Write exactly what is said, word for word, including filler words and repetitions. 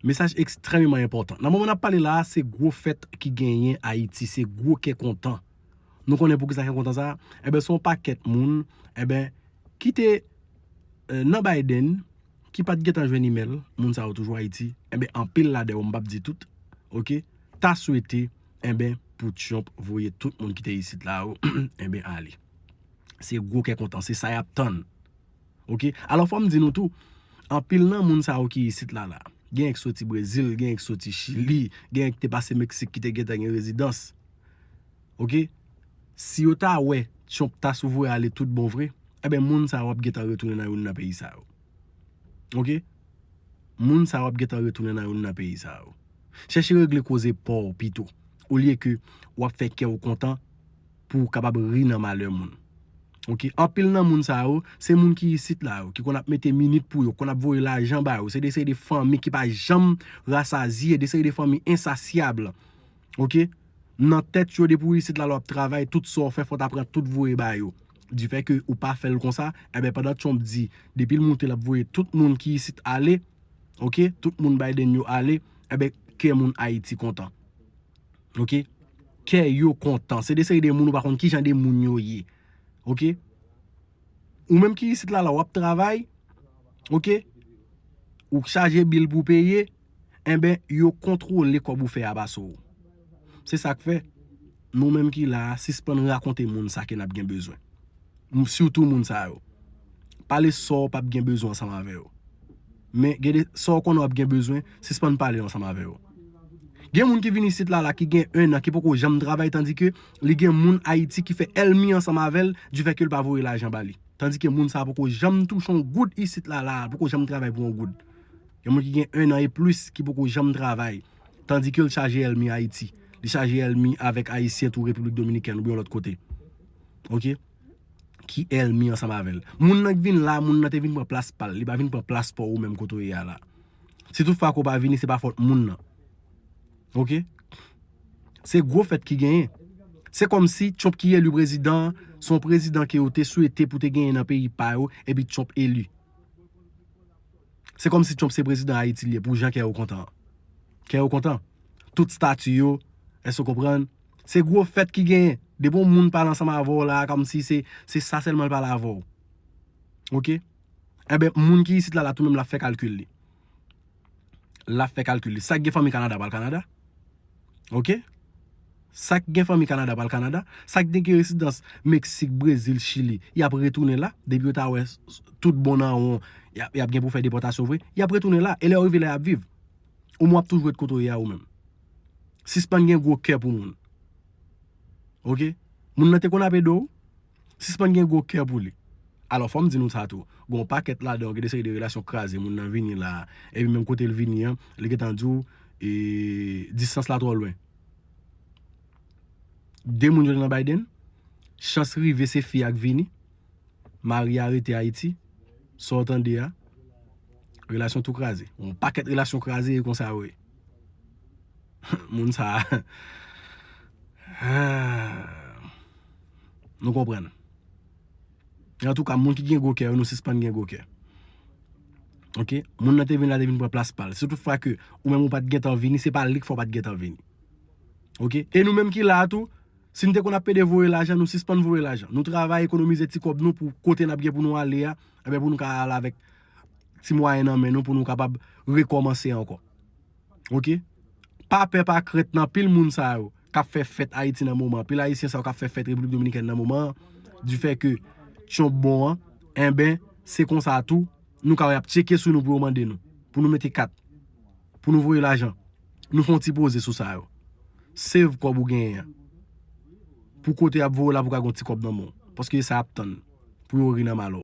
Mesaj ekstrèmeman enpòtan. Nan moman n ap pale la a, se gwo fèt ki genyen Ayiti, se gwo kè kontan. Nou konnen poukisa kè kontan sa? Enben, se yon pakèt moun, enben, ki te, eh, nan Biden, ki pa t gentan jwenn imèl, moun sa yo toujou Ayiti, enben, anpil ladan yo, m p ap di tout, oke, ta swete, enben, pou Trump voye tout moun ki te isit la yo, enben, ale. Se gwo kè kontan, se sa y ap tann. Oke? Alò, fò m di nou tou, anpil nan moun sa yo ki isit la la, genyen ki soti Brezil, genyen ki soti Chili, genyen ki te pase Meksik ki te gentan gen rezidans. Oke? Si yo ta wè Trump ta sou voye ale tout bon vre, enben, moun sa yo ap gentan retounen nan youn nan peyi sa yo. Oke? Moun sa yo ap gentan retounen nan youn nan peyi sa yo. Chèche regle koze pa w pito, olye ke w ap fè kè w kontan pou w kapab ri nan malè moun. Oke? Anpil nan moun sa yo, se moun ki isit la yo, ki konn ap mete minit pou yo, konn ap voye lajan ba yo. Se de seri de fanmi ki pa janm rasazye, de seri de fanmi ensasyab. Oke? Nan tèt yo, depi w isit la, lè w ap travay, tout sa w fè, fò w ta pran tout voye ba yo. Difè ke ou pa fè l konsa, enben, pandan Trump di, depi l moute, l ap voye tout moun ki isit ale, oke? Tout moun Biden yo ale, enben, kè moun Ayiti kontan. Oke? Kè yo kontan. Se de seri de moun ou pa konn ki jan de moun yo ye. Oke? Ou menm ki isit la, la, w ap travay, oke? Ou chaje bil pou peye, enben, yo kontwole kòb ou fè a ba sou ou. Se sa k fè, nou menm ki la a, sispann rakonte moun sa ke n ap gen bezwen. M-, sitou moun sa yo. Pale sa w p ap gen bezwen ansanm avè yo. Men, gen de sa w konnen w ap gen bezwen, sispann pale ansanm avè yo. Gen moun ki vin isit la, la, ki gen en an, ki poko janm travay, tandike li gen moun Ayiti ki fè èlmi ansanm avè l, difè ke l pa voye lajan ba li. Tandike moun sa a poko janm touche yon goud isit la, la, poko janm travay pou yon goud. Gen moun ki gen en an e plis ki poko janm travay, tandike l chaje èlmi Ayiti. Li chaje èlmi avèk Ayisyen tou Repiblik Dominikèn oubyen yon lòt kote. Oke? Ki èlmi ansanm avè l. Moun nan k vin la, moun nan te vin pran plas pa l. Li pa vin pran plas pa w ou menm kote w ye a la. Si tout fwa ke w pa vini, se pa fòt moun nan. Oke? Se gwo fèt ki genyen. Se kòmsi Trump ki eli prezidan an, se yon prezidan ke yo te swete pou te genyen nan peyi pa yo, epi Trump eli. Se kòmsi Trump se prezidan Ayiti li ye, pou jan kè yo kontan an. Kè yo kontan. Tout stati yo, èske w konprann? Se gwo fèt ki genyen. Depi yon moun pale ansanm avè w la, kòmsi se, se sa sèlman l pale avè w. Oke? Enben, moun ki isit la, la tou menm l ap fè kalkil li. L ap fè kalkil li. Sa k gen fanmi Kanada pral Kanada. Oke? Sa k gen fanmi Kanada pral Kanada. Sa k gen rezidans Meksik, Brezil, Chili, y ap retounen la. Depi yo ta wè s-, s-, tout bon nan won, y ap, y ap gen pou fè depòtasyon vre. Y ap retounen la. E lè yo rive la, y ap viv. Ou menm w ap toujou ret kote w ye a ou menm. Sispann gen gwo kè pou moun. Oke? Moun nan te konn ap ede w, sispann gen gwo kè pou li. Alò, fò m di nou sa tou. Gen yon pakèt ladan yo, gen de seri de relasyon kraze, moun nan vini la, epi menm kote l vini an, li gentan di w, e, distans la twò lwen. De moun yo te nan Biden, chans rive se fi a k vini, mari a rete Ayiti, sa w tande a, relasyon tou kraze. Yon pakèt relasyon kraze e konsa yo ye. Moun sa a. Nou konprann. Antouka, moun ki gen gwo kè yo, nou sispann gen gwo kè. Oke? Moun nan te vin la, te vin pran plas pa l. Si tout fwa ke ou menm ou pa t gentan vini, se pa li k fè w pa t gentan vini. Oke? E nou menm ki la a tou, si n te konn ap pede voye lajan, nou sispann voye lajan. Nou travay, ekonomize ti kòb nou pou kote n ap gen pou nou ale a, enben pou nou ka al avèk ti mwayen nan men nou pou nou kapab rekòmanse ankò. Oke? Pa pè, pa krent nan pil moun sa yo k ap fè fèt Ayiti nan moman an, pil Ayisyen sa yo k ap fè fèt Repiblik Dominikèn nan moman an, difè ke Trump bon an, enben, se konsa tou, nou ka wè y ap tcheke sou nou pou yo mande nou, pou nou mete kat, pou nou voye lajan. Nou fè yon ti poze sou sa yo. Save kòb ou genyen an. Pou kote y ap voye w la pou ka gen yon ti kòb nan men w. Paske se sa y ap tann. Pou yo ri nan malè